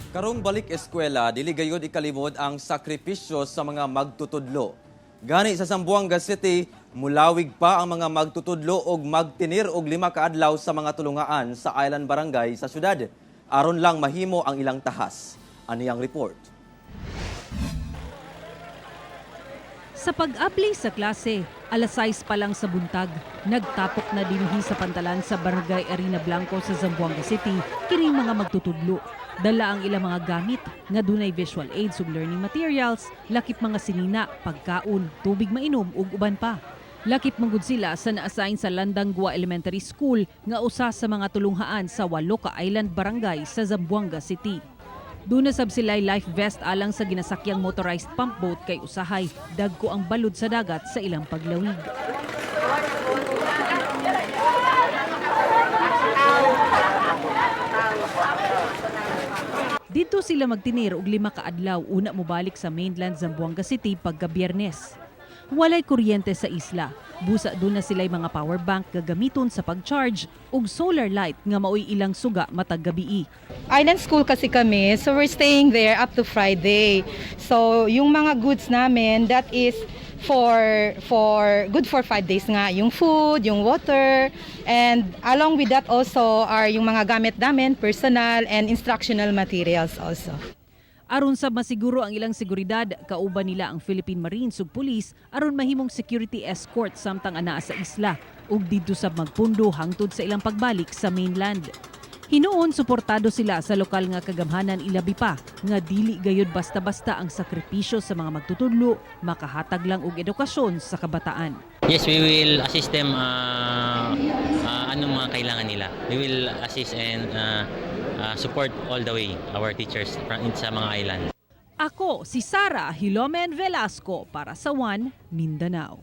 Karong balik eskwela, dili gayud ikalimod ang sakripisyo sa mga magtutudlo. Gani sa Zamboanga City, mulawig pa ang mga magtutudlo og magtinir og 5 ka adlaw sa mga tulungaan sa Island Barangay sa syudad aron lang mahimo ang ilang tahas. Ani ang report. Sa pag-abli sa klase, alas 6 pa lang sa buntag, nagtapok na dinhi sa pantalan sa Barangay Arena Blanco sa Zamboanga City kining mga magtutudlo. Dala ang ilang mga gamit nga dunay visual aids ug learning materials, lakip mga sinina, pagkaon, tubig mainom ug uban pa. Lakip manggud sila sa na-assign sa Landangwa Elementary School nga usa sa mga tulunghaan sa walo ka island barangay sa Zamboanga City. Duna sab sila'y life vest alang sa ginasakyang motorized pump boat kay usahay dagko ang balud sa dagat sa ilang paglawig. Didto sila magtinir og 5 ka adlaw una mobalik sa mainland Zamboanga City pagka Biyernes. Walay kuryente sa isla. Busa duna sila'y mga power bank gagamiton sa pag-charge ug solar light nga maoy ilang suga matag gabii. Island school kasi kami, so we're staying there up to Friday. So yung mga goods namin, that is for good for 5 days nga. Yung food, yung water, and along with that also are yung mga gamit namin, personal and instructional materials also. Aron sa masiguro ang ilang seguridad, kauban nila ang Philippine Marines ug Police aron mahimong security escort samtang anaa sa isla ug didto sa magpundo hangtod sa ilang pagbalik sa mainland. Hinuon suportado sila sa lokal nga kagamhanan, ilabi pa nga dili gayud basta-basta ang sakripisyo sa mga magtutudlo, makahatag lang og edukasyon sa kabataan. Yes, we will assist them anong mga kailangan nila. We will assist and support all the way our teachers sa mga island. Ako si Sara Hilomen Velasco para sa One Mindanao.